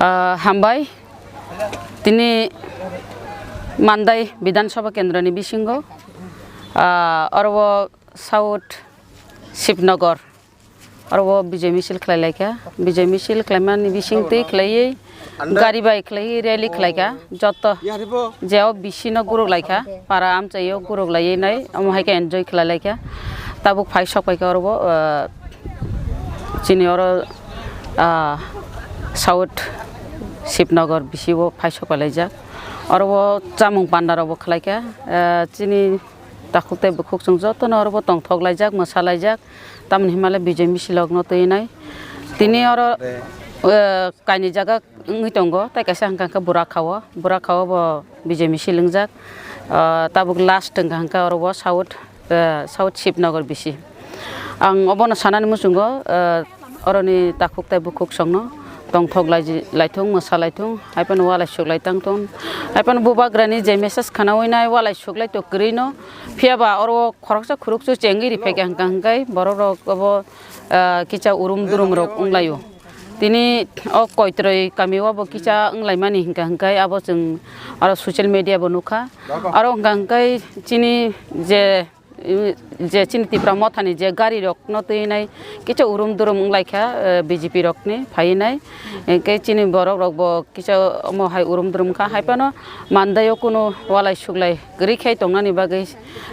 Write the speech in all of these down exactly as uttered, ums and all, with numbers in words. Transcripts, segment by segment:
Ah, hambai. Tini Mandai Bidhan Sabha Kendroni bisingo, ah, oro o South Shibnagar, oro o Bijay Misil khlai laikha. Bijay Misil khlaimani bisingtwi khlaiwi gari bai khlaiwi rally khlaikha. Joto je o bisino guruk laikha, para amchaio guruk laiwi nai, omo hai khe enjoy khlai laikha. Tabuk phai sok paikha oro o, ah, chini oro, ah, South Shibnagar bisi o phai sok pai laijak. Oro o chamung panda rok bo khlaikha. Ah, chini takhuk tei bukhuk chwng jotono oro bo tongthok laijak, mwsa laijak. Tamoni hinmale Bijay Misil rokno twi nai. Tini oro, ah, kainwi jaga wngwi tongo, tei kaisa hwnka hwnkhe Burakha o, Burakha o bo Bijay Misil wngjak. Ah, tabuk last hwnka hwnkhe oro o South, ah, South Shibnagar bisi. Ang obono sanani muchungo, ah, oroni takhuk tei bukhuk songno tongthok lai-, laithung, mwsa laithung, hai phano walai suk lai tangthung. Hai phano bubagrani je message khwnawi nai walai suk lai to kwrwino, phiya ba oro khoroksa khuruksa chengwi ri phaikha hwnka hwnkhe borok rok obo, ah, kisa urum durum rok wng laio. Tini o Koitroi kami o bo kisa wnglaimani hwnka hwnkhe abo chwng oro social media bo nukha. Oro hwnka hwnkhe chini je, je chini Tipra Mothani je gari rokno twi nai kisa urum durum wnglaikha, eh, B J P rokni phaiwi nai. Hwnkhe chini borok rok bo kisa omo hai urum durum kha, hai phano Mandai o kunu walai suklai kwrwi khai tongnani bagwi,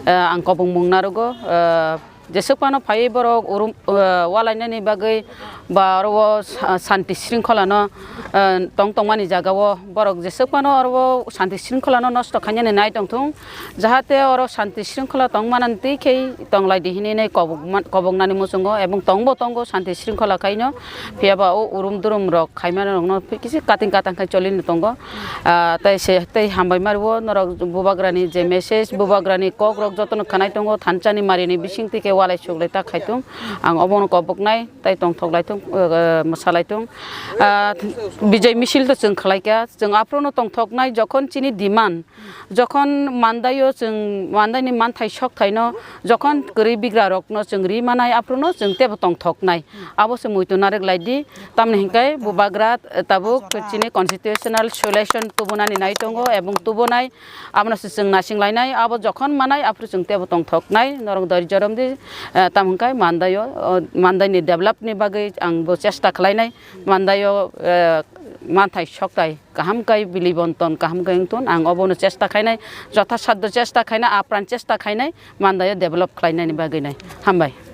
eh, ang kobongmung narugo, eh, Jeswk phano phaiwi borok urum, uh, walainani bagwi ba oro o sa-, santi sringkholano, uh, tong tongmani jagao borok jeswk phano oro o santi sringkholano nosto khainani nai tongthung, jahate oro santi sringkhola tongmanani twi khe tonglaidi hinwi nai kobokma-, koboknani muchungo ebong tongbo tongo santi sringkhola khaino, phiya ba o urum durum rok khaimani rokno kisi kating katang khai cholino tongo. Ah, tei se, tei hambai mario norok bubagrani je message, bubagrani kok rok jotono khwnai tongo, thansa ni mari ni bising twi khe walai suklai ta khai thung. Ang obono koboknai, tei tongthok lai thung, eh, mwsa lai thung. Ah, Bijay Misil to chwng khlai kha, chwng aphuru no tongthok nai, jokhon chini demand, jokhon Mandai o chwng Mandai ni manthai sok thai no, jokhon kwrwi bigra rok no chwng ri manai, aphuru no chwng tebo tongthok nai. Abo se muitu narwk lai di. Tamni hwnkhe bubagra, eh, tabuk chini constitutional solution tubunani nai tongo, ebong tubunai, abono se chwng nasing lainai, abo jokhon manai, aphuru chwng tebo tongthoknai, norok dorijoromdi, eh, tamo hwnkhe Mandaio, oh, Mandaini developni bagwi ang bo chesta khlainai, Mandaio, eh, manthai sokthai kaham khe bili bonton kaham khe wngton, ang obono chesta khainai, jothasaddo chesta khainai, apran chesta khainai, Mandaio develop khlainani bagwinai. Hambai.